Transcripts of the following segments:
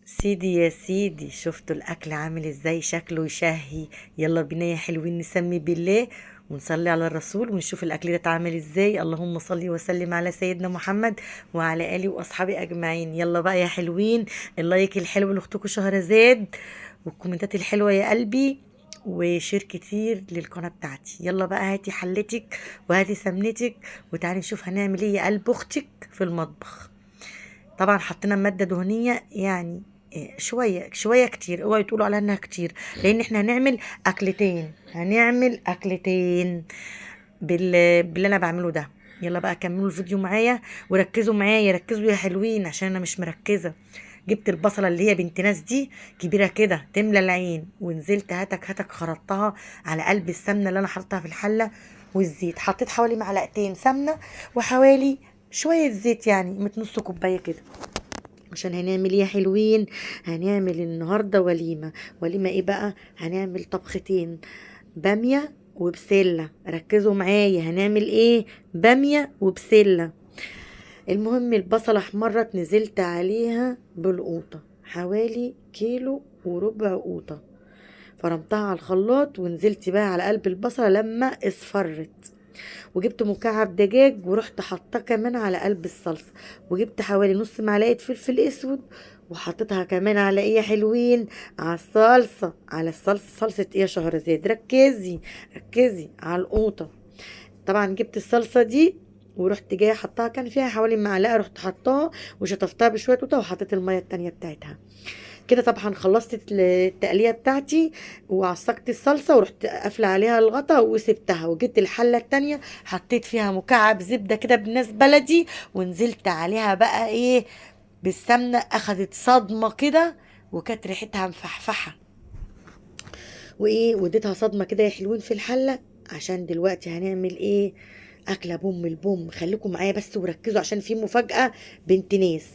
سيدي يا سيدي، شفتوا الأكل عامل ازاي؟ شكله يشهي. يلا بينا يا حلوين نسمي بالله ونصلي على الرسول ونشوف الأكل ده اتعمل ازاي. اللهم صل وسلم على سيدنا محمد وعلى آله وأصحابه أجمعين. يلا بقى يا حلوين، ال like الحلو لأختكم شهرزاد، والكومنتات الحلوة يا قلبي، و share كتير للقناة بتاعتي. يلا بقى هاتي حلتك وهاتي سمنتك وتعالي نشوف هنعمل ايه يا قلب اختك في المطبخ. طبعا حطينا مادة دهنية يعني شوية شوية كتير، اوعوا تقولوا عليها انها كتير، لان احنا هنعمل اكلتين، هنعمل اكلتين باللي انا بعمله ده. يلا بقى كملوا الفيديو معايا وركزوا معايا، ركزوا يا حلوين عشان انا مش مركزة. جبت البصلة اللي هي بنت ناس دي كبيرة كده تملى العين، ونزلت هاتك هاتك خرطتها على قلب السمنة اللي انا حطيتها في الحلة والزيت. حطيت حوالي معلقتين سمنة وحوالي شوية زيت، يعني من نص كوباية كده. عشان هنعمل ايه يا حلوين؟ هنعمل النهارده وليمة. وليمة ايه بقى؟ هنعمل طبختين، باميه وبسله. ركزوا معايا، هنعمل ايه؟ باميه وبسله. المهم البصله احمرت، نزلت عليها بالقوطه حوالي 1.25 كيلو قوطه، فرمتها على الخلاط ونزلت بقى على قلب البصله لما اصفرت. وجبت مكعب دجاج ورحت حطاه كمان على قلب الصلصه، وجبت حوالي نص معلقه فلفل اسود وحطيتها كمان على ايه يا حلوين؟ على الصلصه. على الصلصه، صلصه ايه يا شهرزاد؟ ركزي ركزي على القوطه. طبعا جبت الصلصه دي ورحت جاية حطاها، كان فيها حوالي معلقه، رحت حطاها وشطفتها بشوية قوطه وحطيت المية التانية بتاعتها كده. طبعا خلصت التقليه بتاعتي وعصقت الصلصه ورحت قافله عليها الغطا وسبتها. وجبت الحلة التانية حطيت فيها مكعب زبدة كده بالناس بلدي، ونزلت عليها بقى ايه بالسمنه، اخدت صدمة كده وكانت ريحتها مفحفحه، وايه واديتها صدمة كده يا حلوين في الحلة. عشان دلوقتي هنعمل ايه؟ اكله بوم البوم. خليكم معايا بس وركزوا عشان في مفاجاة بنت ناس.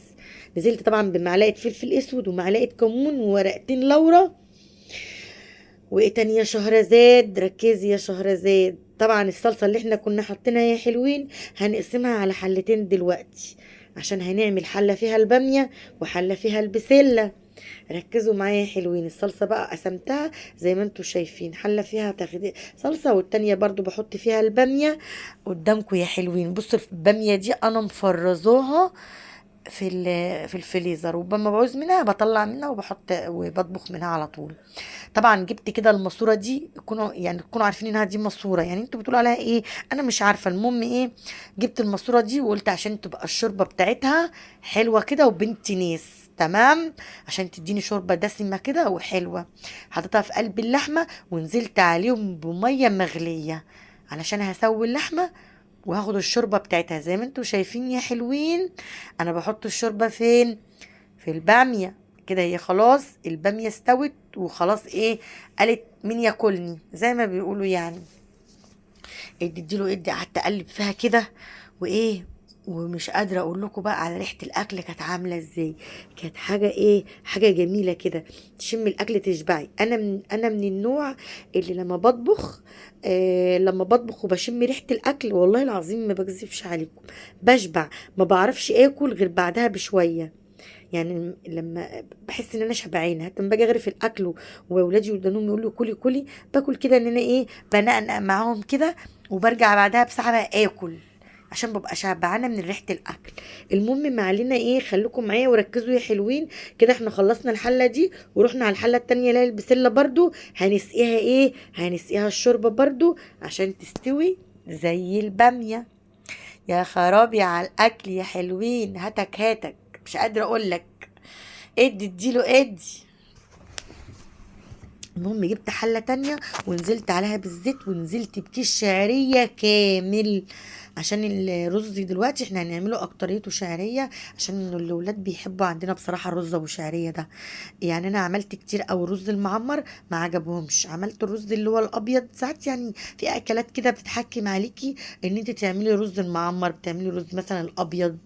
نزلت طبعا بمعلقه فلفل اسود ومعلقة كمون وورقتين لورا وايه تاني يا شهرزاد؟ ركزي يا شهرزاد. طبعا الصلصه اللي احنا كنا حاطينها يا حلوين هنقسمها على حلتين دلوقتي، عشان هنعمل حله فيها الباميه وحله فيها البسله. ركزوا معايا يا حلوين. الصلصه بقى قسمتها زي ما انتم شايفين، حله فيها صلصه والتانية برضو بحط فيها الباميه قدامكم يا حلوين. بصوا الباميه دي انا مفرزاها في الفريزر، وبما بعوز منها بطلع منها وبحط وبطبخ منها على طول. طبعا جبت كده الماسورة دي، تكونوا عارفين انها دي ماسوره، يعني انتوا بتقولوا عليها ايه انا مش عارفه. المهم ايه، جبت الماسورة دي وقلت عشان تبقى الشوربة بتاعتها حلوة كده وبنت ناس، تمام، عشان تديني شوربة دسمة كده وحلوه. حطيتها في قلب اللحمة ونزلت عليهم بميه مغليه علشان هسوي اللحمة وهاخد الشوربة بتاعتها. زي ما انتوا شايفين يا حلوين انا بحط الشوربة فين؟ في الباميه كده. هي خلاص الباميه استوت وخلاص، ايه قالت مين ياكلني زي ما بيقولوا يعني. ادي اديله ادي، قعدت اقلب فيها كده وايه، ومش قادرة اقول لكم بقى على ريحه الاكل كانت عامله ازاي. كانت حاجة ايه، حاجة جميلة كده، تشم الاكل تشبعي. انا من النوع اللي لما بطبخ وبشم ريحه الاكل والله العظيم ما بكذبش عليكم بشبع، ما بعرفش اكل غير بعدها بشوية. يعني لما بحس ان انا شبعانه، حتى لما باجي اغرف الاكل واولادي قدامهم يقولوا كلي كلي، باكل كده ان انا ايه بنقنق معاهم كده، وبرجع بعدها بساعة بقى اكل عشان ببقى شبعانه من ريحه الاكل. المهم ما علينا، ايه خليكم معايا وركزوا يا حلوين كده. احنا خلصنا الحلة دي ورحنا على الحلة التانية اللي هي البسله برضو، هنسقيها ايه؟ هنسقيها الشوربة برضو عشان تستوي زي الباميه. يا خرابي على الاكل يا حلوين، هاتك هاتك مش قادرة اقول لك، ادي اديله ادي. المهم جبت حله تانية ونزلت عليها بالزيت، ونزلت بكيس شعرية كامل عشان الرز دلوقتي احنا هنعمله اكتريته شعرية، عشان الاولاد بيحبوا عندنا بصراحة الرز ابو شعرية ده. يعني انا عملت كتير قوي الرز المعمر ما عجبهمش، عملت الرز اللي هو الابيض ساعات. يعني في اكلات كده بتتحكم عليكي ان انت تعملي رز المعمر، بتعملي رز مثلا الابيض،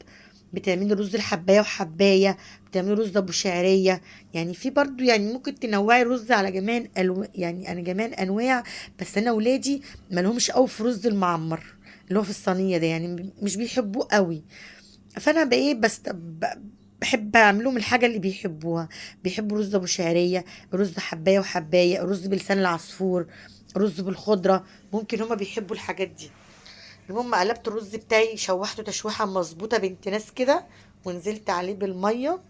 بتعملي رز الحبايه وحبايه، بتعملي رز ابو شعرية. يعني في برضو يعني ممكن تنوعي الرز على جميع يعني انا جميع الانواع، بس انا ولادي ما لهمش قوي في رز المعمر اللي هو في الصينية ده، يعني مش بيحبوه قوي. فانا بايه بس بحب اعمل لهم الحاجة اللي بيحبوها. بيحبوا رز ابو شعرية، رز حبايه وحبايه، رز بلسان العصفور، رز بالخضره، ممكن هما بيحبوا الحاجات دي. المهم قلبت الرز بتاعي، شوحته تشويحه مظبوطة بنت ناس كده، ونزلت عليه بالمية.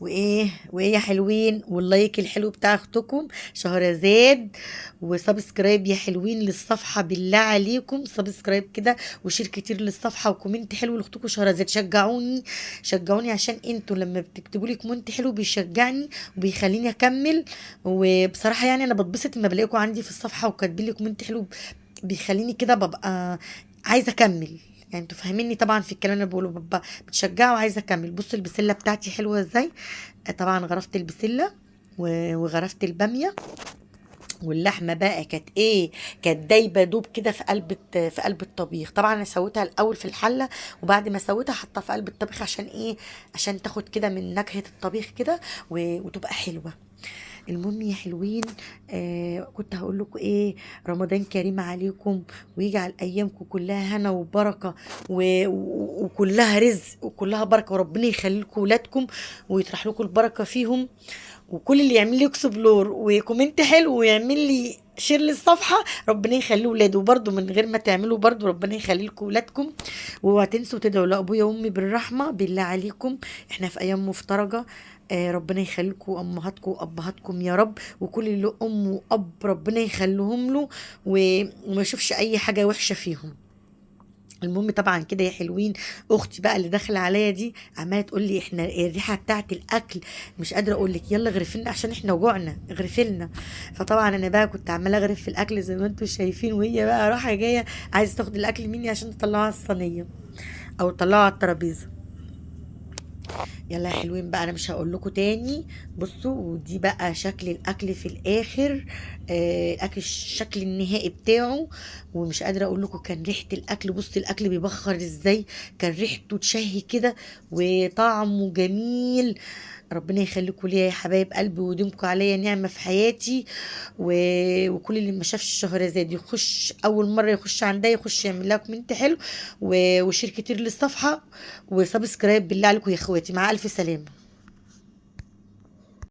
وايه يا حلوين، وال like الحلو بتاع اختكم شهرزاد، و subscribe يا حلوين للصفحه، بالله عليكم subscribe كده، و share كتير للصفحه، و comment حلو لاختكم شهرزاد. شجعوني شجعوني، عشان انتوا لما بتكتبوا لي comment حلو بيشجعني وبيخليني اكمل. وبصراحة يعني انا بتبسط لما بلاقيكم عندي في الصفحة وكاتبين لي comment حلو، بيخليني كده ببقى عايزه اكمل. يعني انتوا فاهميني طبعا في الكلام اللي بقوله، ببقى بتشجعوا وعايزه اكمل. بصوا البسله بتاعتي حلوة ازاي، طبعا غرفت البسله وغرفت الباميه، واللحمة بقى كانت ايه، كانت دايبه دوب كده في قلب الطبيخ. طبعا انا سويتها الاول في الحلة، وبعد ما سويتها حطها في قلب الطبيخ عشان ايه، عشان تاخد كده من نكهة الطبيخ كده وتبقى حلوة. المهم يا حلوين، كنت هقول لكم ايه، رمضان كريم عليكم، ويجعل ايامكم كلها هنا وبركة وكلها رزق وكلها بركة، وربنا يخلي لكم ولادكم ويطرح لكم البركة فيهم. وكل اللي يعمل لي explore و comment حلو ويعمل لي share للصفحه، ربنا يخليه ولاده، وبرده من غير ما تعملوا برده ربنا يخلي لكم ولادكم. واوعوا تنسوا تدعوا لابويا وامي بالرحمة، بالله عليكم احنا في ايام مفترجه. ربنا يخلي لكم امهاتكم وابهاتكم يا رب، وكل اللي ام واب ربنا يخليهم له وما يشوفش اي حاجة وحشة فيهم. المهم طبعا كده يا حلوين، اختي بقى اللي داخله عليا دي عماله تقول لي احنا الريحة بتاعه الاكل مش قادرة اقول لك، يلا اغرفي لنا عشان احنا جوعنا، اغرفي لنا. فطبعا انا بقى كنت عماله اغرف في الاكل زي ما انتم شايفين، وهي بقى رايحة جاية عايزه تاخد الاكل مني عشان تطلعه على الصينية او تطلعه على الترابيزة. يلا يا حلوين بقى، انا مش هقول لكم تاني. بصوا ودي بقى شكل الاكل في الاخر، الاكل الشكل النهائي بتاعه، ومش قادرة اقول لكم كان ريحه الاكل، بصوا الاكل بيبخر ازاي، كان ريحته تشهي كده وطعمه جميل. ربنا يخليكم ليا يا حبايب قلبي، ويديمكم عليا نعمه في حياتي. وكل اللي ما شافش شهرزاد يخش اول مرة يخش عندها، يخش يعمل لها comment حلو و share كتير للصفحه و subscribe بالله عليكم يا اخواتي. مع الف سلامه.